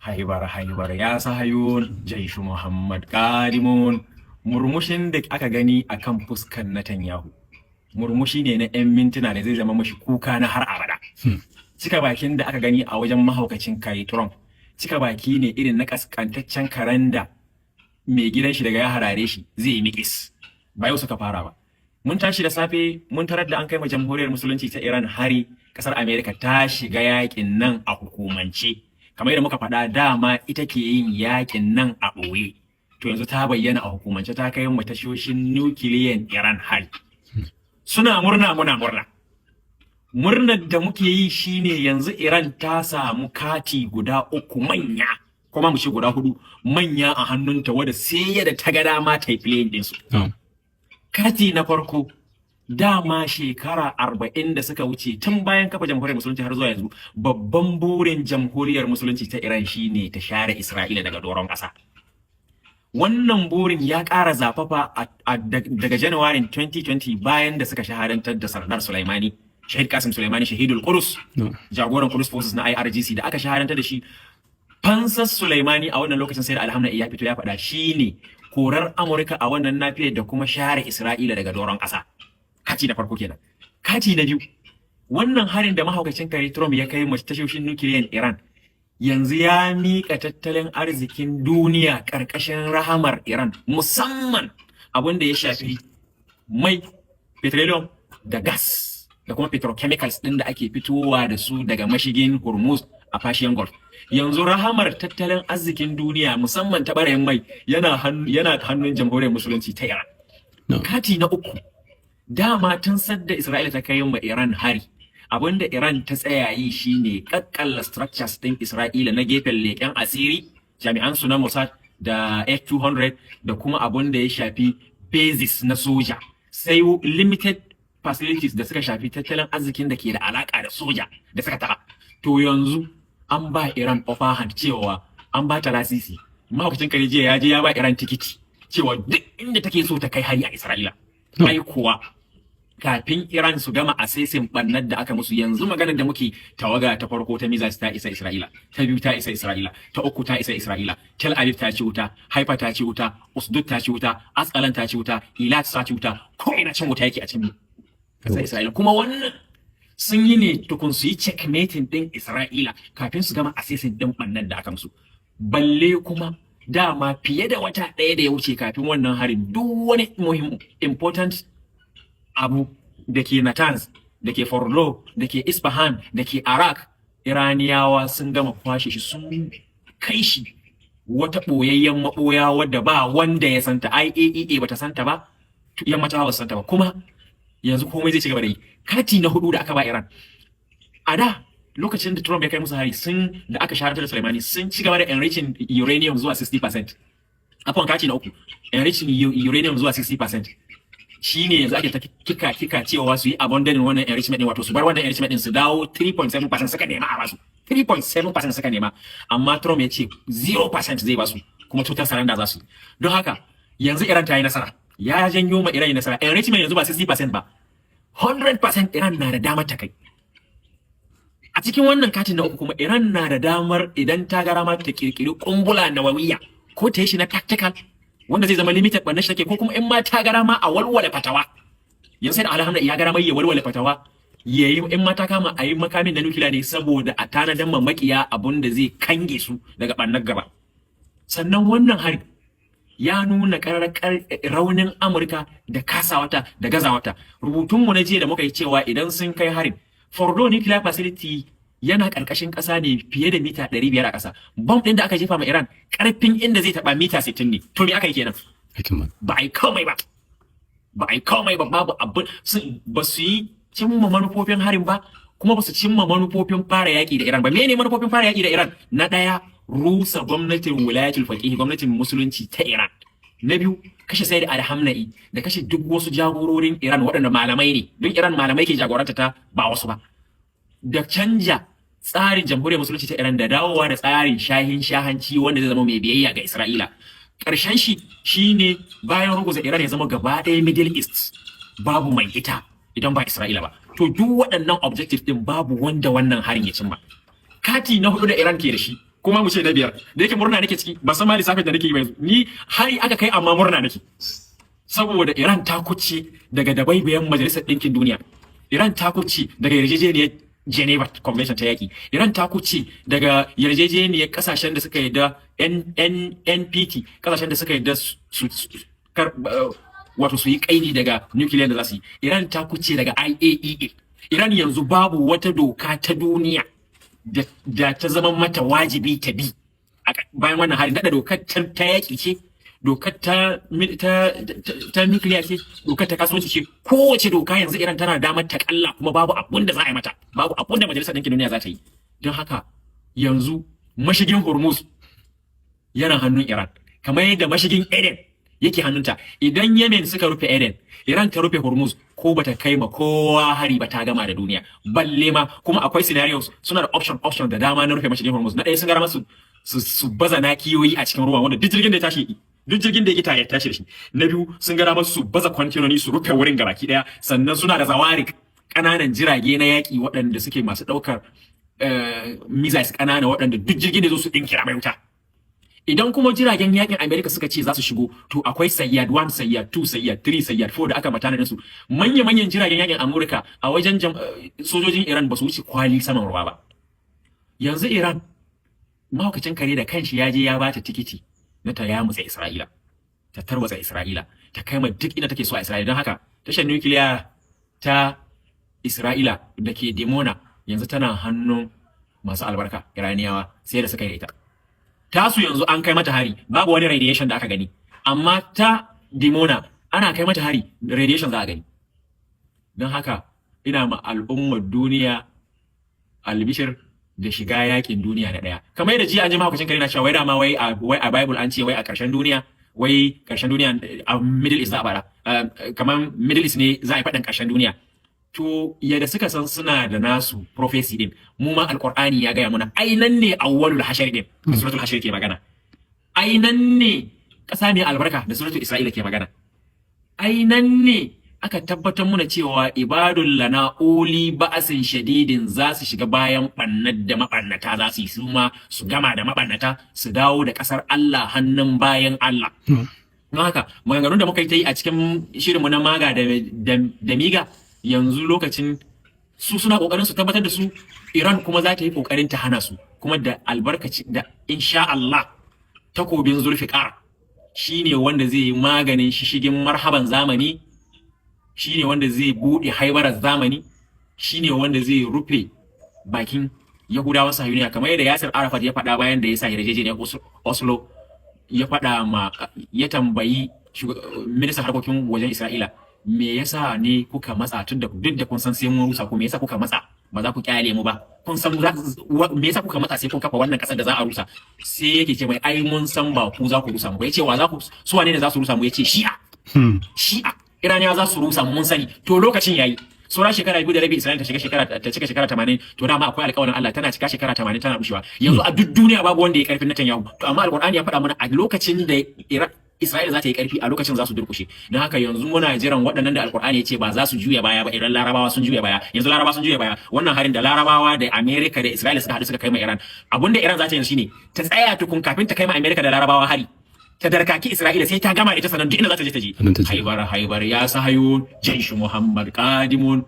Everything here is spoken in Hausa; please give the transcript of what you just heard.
Haibar haibar ya sahayun jaishu Muhammad qadimun. Murmushin da aka gani akan fuskan Netanyahu, murmushi ne na 'yan mintuna da zai zama mashi kuka na har abada. Cika bakin da aka gani a wajen mahaukacin kai Trump, cika baki ne irin na kaskantaccen karen da mai gidan shi daga ya harare shi zai yi miƙis. Ba yau suka fara ba. Mun tashi da safe mun tarar da an kai ma Jamhuriyar Musulunci ta Iran hari. Kasar America ta shiga yakin nan a hukumance. Kamar yadda muka faɗa, dama ita ke yin yakin nan a ɓoye, to yanzu ta bayyana a hukumance, ta kai ma tashoshin nukiliyan Iran hari. Suna murna, muna murna. Murnar da muke yi shine yanzu Iran ta samu kati guda uku manya, kuma mu ce guda hudu manya a hannunta, wadda sai yadda ta ga dama ta yi playing ɗinsu. Kati na farko, dama shekara 40 da suka wuce, tun bayan kafa Jamhuriyar Musulunci har zuwa yanzu, babban burin Jamhuriyar Musulunci ta Iran shine ta share Isra'ila daga doron ƙasa. Wannan burin ya ƙara zafafa daga January 2020, bayan da suka shahadantar da Sardar Sulaimani, Shahid Qasim Sulaimani, Shahidul Qudus, jagoran Qudus Forces na IRGC, da aka shahadantar da shi. Fansar Sulaimani a wannan lokacin, sai da alhamdulillah ya fito ya faɗa, shine korar Amurka a wannan nafiyar da kuma share Isra'ila daga doron ƙasa. Kati na farko kenan. Kati na biyu, wannan harin da mahaukacin kare Trump ya kai mace tashoshin nukiliyan Iran, yanzu ya miƙa tattalin arzikin duniya ƙarƙashin rahamar Iran, musamman abin da ya shafi mai, petroleum da gas da kuma petrochemicals ɗin da ake fitowa da su daga mashigin Hormuz a Persian Gulf. Yanzu rahamar tattalin arzikin duniya, musamman ta ɓarayin mai, yana hannun Jamhuriyar Musulunci ta Iran. Kati na uku, dama tun sadda Isra'ila ta kai ma Iran hari, abinda Iran ta tsaya yi shine kakkalla structures din Isra'ila na gefen leƙen asiri, jami'an su na Mossad da F200, da kuma abun da ya shafi bases na soja, sai limited facilities da suka shafi tattalin arzikin da ke da alaka da soja da suka taɓa. To yanzu an ba Iran upper hand, cewa an ba ta lasisi. Mahaukacin kare jiya ya je ya ba Iran tikiti cewa duk inda take so ta kai hari a Isra'ila. Ai kuwa kafin Iran su gama assessing bannar da aka musu, yanzu maganar da muke, tawaga ta farko ta missiles ta isa Isra'ila, ta biyu ta isa Isra'ila, ta uku ta isa Isra'ila. Tel Aviv ta ci wuta, Haifa ta ci wuta, Ashdod ta ci wuta, Asqalan ta ci wuta, Eilat ta ci wuta, ko ina cin wuta yake a cikin ƙasar Isra'ila. Kuma wannan sun yi ne tukun su yi checkmating din Isra'ila kafin su gama assessing din bannar da aka musu. Balle kuma dama fiye da wata ɗaya da ya wuce, kafin wannan harin, duk wani muhim important abu da ke Natanz, da ke Fordo, da ke Isfahan, da ke Arak, Iraniyawa sun gama kwashe shi, sun kai shi wata ɓoyayyen maɓoya wadda ba wanda ya santa, IAEA bata santa ba, yammacin ba su santa ba. Kuma yanzu komai zai ci gaba da yi. Kati na hudu da aka ba Iran, a da lokacin da Trump ya kai musu hari, sun da aka shahadantar da Soleimani, sun ci gaba da enriching uranium zuwa 60%. Afwan, kati na uku, enriching uranium zuwa 60%, shine yanzu ake ta kika kika cewa su yi abandoning wannan enrichment din, wato su bar wannan enrichment din, su dawo 3.7% suka nema a basu. 3.7% suka nema, amma Trump ya ce 0% zai basu, kuma total surrender za su. Don haka yanzu Iran ta yi nasara, ya janyo ma Iran yi nasara. Enrichment yanzu ba 60% ba, 100% Iran na da damar ta kai. A cikin wannan katin na uku kuma, Iran na da damar, idan ta gara ma, ta kirkiri kumbula nawawiya, ko ta yi shi na tactical wanda zai zama limited ɓanna shi take, ko kuma in ma ta gara ma a walwale fatawa. Yanzu sai da alhamdulillah ya gara mai ya walwale fatawa yayi, in ma ta kama a yi makamin na nukiliya ne, saboda a tanadan ma makiya abun da zai kange su daga ɓannar gaba. Sannan wannan hari ya nuna ƙarar raunin Amurka da kasawata da gazawata. Rubutunmu na jiya da muka yi cewa idan sun kai harin Fordo nuclear facility, yana ƙarƙashin ƙasa ne fiye da mita 500 a ƙasa. Bomb ɗin da aka jefa ma Iran, ƙarfin inda zai taɓa mita 60 ne. To me aka yi kenan? Ba a yi komai ba, ba a yi komai ba. Babu abin ba su yi cimma manufofin harin ba, kuma ba su cimma manufofin fara yaƙi da Iran ba. Mene manufofin fara yaƙi da Iran? Na ɗaya, rusa gwamnatin Wilayatul Faqih, gwamnatin Musulunci ta Iran. Na biyu, kashe Sayyid Al-Hamna'i da kashe duk wasu jagororin Iran waɗanda malamai ne, don Iran malamai ke jagoranta ta, ba wasu ba, da canja tsarin Jamhuriyar Musulunci ta Iran da dawowa da tsarin shahin shahanci wanda zai zama mai biyayya ga Isra'ila. Ƙarshen shi shine bayan ruguza Iran, ya zama gaba ɗaya Middle East babu mai ita idan ba Isra'ila ba. To duk waɗannan objective din, babu wanda wannan harin ya cimma. Kati na hudu da Iran ke da shi Kuma mu ce na biyar. Da yake murna nake ciki, ba san ma lissafin da nake yi ba yanzu. Ni hari aka kai, amma murna nake. Saboda Iran ta kuce daga dabaibayan Majalisar Ɗinkin Duniya. Iran ta kuce daga yarjejeniyar Geneva Convention ta yaƙi. Iran ta kuce daga yarjejeniyar kasashen da suka yarda NPT, kasashen da suka yarda su wato su yi kaidi daga nuclear da za su yi. Iran ta kuce daga IAEA. Iran yanzu babu wata doka ta duniya da ta zama mata wajibi ta bi. Bayan wannan hari, daɗa dokar ta yaƙi ce, dokar ta nuclear ce, dokar ta kasuwanci ce, kowace doka yanzu Iran tana da damar ta kalla, kuma babu abun da za a yi mata, babu abun da Majalisar Ɗinkin Duniya za ta yi. Don haka yanzu mashigin Hormuz yana hannun Iran, kamar yadda mashigin Eden yake hannunta. Idan Yemen suka rufe Eden, Iran ta rufe Hormuz, ko bata kai ma kowa hari ba, ta gama da duniya. Balle ma kuma akwai scenarios, suna da option da dama na rufe mashigin Hormuz. Na ɗaya, sun gara masu su baza nakiyoyi a cikin ruwa, wanda duk jirgin da ya tashi, duk jirgin da ya kita ya tashi da shi. Na biyu, sun gara masu su baza kwantenoni su rufe wurin gabaki daya. Sannan suna da zawarik, ƙananan jirage na yaƙi waɗanda suke masu ɗaukar missiles ƙanana, waɗanda duk jirgin da zo su ɗinkira mai wuta. Idan kuma jiragen yakin America suka ce za su shigo, to akwai Sayyad 1, Sayyad 2, Sayyad 3, Sayyad 4 da aka matana da su, manya-manyan jiragen yakin Amurka a wajen sojojin Iran ba su wuce kwali saman ruwa ba. Yanzu Iran, mahaukacin kare da kanshi ya je ya bata tikiti na ta yamutsa Isra'ila, ta tarwatsa Isra'ila, ta kai ma duk inda take so a Isra'ila. Don haka tashar nukiliya ta Isra'ila da ke Dimona yanzu tana hannun masu albarka Iraniyawa, sai da suka yi ita. Tasu yanzu an kai mata hari, babu wani radiation da aka gani, amma ta Dimona ana kai mata hari, radiation za a gani. Don haka ina ma al'ummar duniya albishir da shiga yakin duniya na ɗaya. Kamar yadda jiya an ji mahaukacin kare na cewa wai dama wai a Bible an ce wai a ƙarshen duniya, wai ƙarshen duniya a Middle East za a bara, kamar Middle East ne za a yi faɗin ƙarshen duniya. To, yadda suka san suna da nasu prophecy din, mu ma Alqur'ani ya gaya mana ai nan ne awwalul hashar din da suratul hashar ke magana, ai nan ne ƙasa mai albarka da suratul Isra'ila ke magana, ai nan ne aka tabbatar muna cewa ibadul lana uli ba'asin shadidin za su shiga bayan ɓannar da maɓannata za su yi, su ma su gama da maɓannata, su dawo da ƙasar Allah hannun bayan Allah. Don haka maganganun da muka yi ta yi a cikin shirinmu na maga da miga, yanzu lokacin su suna kokarin su tabbatar da su, Iran kuma za ta yi kokarin ta hana su, kuma da albarkaci da insha Allah takobin Zulfiqar shine wanda zai yi maganin shishigin marhaban zamani, shine wanda zai bude haibarar zamani, shine wanda zai rufe bakin Yahudawan Sahiyuniya, kamar yadda Yasir Arafat ya faɗa bayan da ya sa yarjejeniyar Oslo. Ya faɗa ma, ya tambayi ministan harkokin wajen Isra'ila, me yasa ne kuka matsa, tun da duk da kun san sai mun rusa ku, me yasa kuka matsa ba za ku kyale mu ba? Kun san me yasa kuka matsa sai kun kafa wannan kasar da za a rusa? Sai yake ce mai, ai mun san ba ku za ku rusa mu ba. Yace, wa za ku, su wane ne za su rusa mu? Yace, Shi'a, Shi'a Iraniya za su rusa mu, mun sani. To, lokacin yayi, sauran shekara 2.5 Isra'ila ta shiga shekara ta cika shekara 80. To, dama akwai alƙawarin Allah, tana cika shekara 80 tana rushewa. Yanzu a duk duniya babu wanda ya karfin Netanyahu. To, amma Alƙur'ani ya faɗa mana a lokacin da Isra'ila za ta yi karfi, a lokacin za su durkushe. Don haka yanzu muna jiran waɗannan da Alƙur'ani ya ce ba za su juya baya ba. Idan Larabawa sun juya baya, yanzu Larabawa sun juya baya. Wannan harin da Larabawa da Amerika da Isra'ila suka haɗu suka kai ma Iran, abinda Iran za ta yanzu shine ta tsaya tukun kafin ta kai ma Amerika da Larabawa hari, ta darkaki Isra'ila sai ta gama da ita, sannan duk inda za ta je ta je. Sannan ta je. Haibar haibar ya sahayun jaishu Muhammad qadimun.